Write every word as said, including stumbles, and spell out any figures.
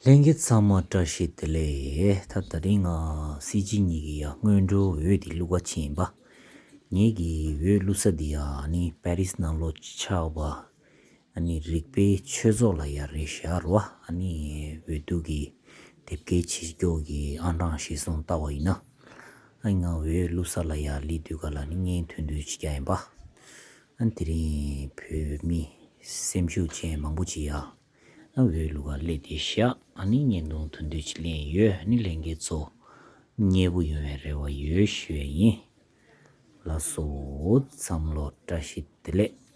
ལྷན་རྒྱས་ཚང་མ་བཀྲ་ཤིས་བདེ་ལེགས། ད་དེ་རིང་ང་སྲིད་སྤྱི་གཉིས་ཀྱི་ཡ་སྔོན་འགྲོ་འོས་དེ་བླུག་ག་ཕྱིན་ཡིན་པ། ངེད་ཀྱི་འོས་བླུག་ས་འདི་ཡ་ཨ་ནི་པེ་རིས་ནང་ལོགས་ཆགས་པ། ཨ་ནི་རིག་པའི་ཆོས་ཚོགས་ལ་ཡ་རེད་ཤག་རེད་བ། ཨ་ནི་འོས་བསྡུ་གི་དེབ་སྐྱེལ་བྱེད་སྐྱོར་གྱི་ཨང་གྲངས་གཞིར་བཟུང་ལྟ་བ་ཡིན་ན། ཨ་ང་འོས་བླུག་ས་ལ་ཡ་སླེབས་དུས་ག་ལ་ནི་བརྙན་ཐུང་ཐུང་ཅིག་རྒྱག་ཡིན་པ། ཨ་དེ་རིང་བོད་མི་སེམས་ཤུགས་ཅན་མང་པོ་ཅིག་ཡ། ཨ་འོས་བླུག་ག་སླེབས་བསྡད་ཤག་ཨ་ནི་བརྙན་ཐུང་ཐུང་ཐུང་ཅིག་ལེན་ཡོད། ཨ་ནི་ལྷན་རྒྱས་ཚོ་མཉེས་པོ་ཡོང་བའི་རེ་བ་ཡོད་ཞུ་ཡ་ཡིན། ལགས་སོ། བསམ་བློ་བཀྲ་ཤིས་བདེ་ལེགས།